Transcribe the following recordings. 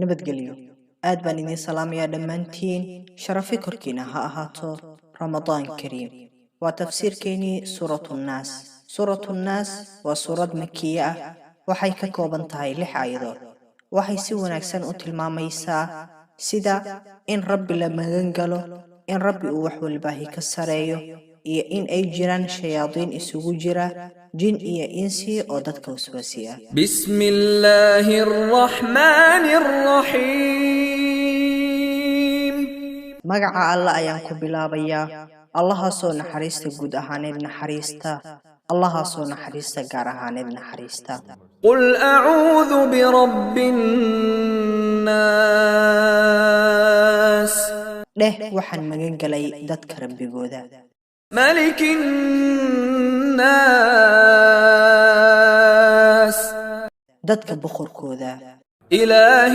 Nabadgelyo. Aad baan idiin salaamayaa dhammaantiin. Sharafi korkiina ha ahaato. Ramadaan kariim. Waa tafsiirkeenii Suuratu Nnaas. Suuratu Nnaas waa suurad makiye ah. Waxay ka kooban tahay lix aayadood. Waxay si wanaagsan u tilmaamaysaa sida in Rabbi la magan galo, in Rabbi uu wax walbaahi ka sareeyo, iyo in ay jiraan shayaadiin isugu jira jin iyo insi oo dadka waswaasiya. بسم الله الرحمن الرحيم. Magaca Alla ayaan ku bilaabayaa, Allahaasoo naxariista guud ahaaneed naxariista, Allahaasoo naxariista gaar ahaaneed naxariista. قل أعوذ برب الناس. Dheh, waxaan magan galay dadka rabbigooda. ملك الناس. Dadka boqorkooda. إله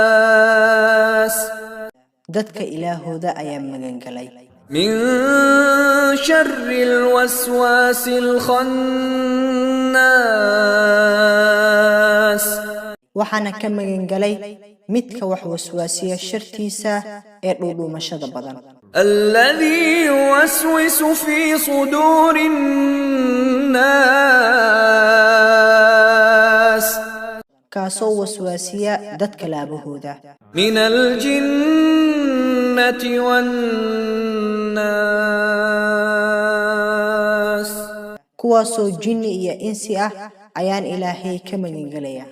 الناس. Dadka ilaahooda ayaan magan galay. من شر الوسواس الخناس. Waxaana ka magan galay midka wax waswaasiya shartiisa ee dhuudhuumashada badan. الذي يوسوس في صدور الناس. Kaasoo waswaasiya dadka laabahooda. من الجنة والناس. Kuwaasoo jinni iyo insi ah ayaan Ilaahay ka magangelaya.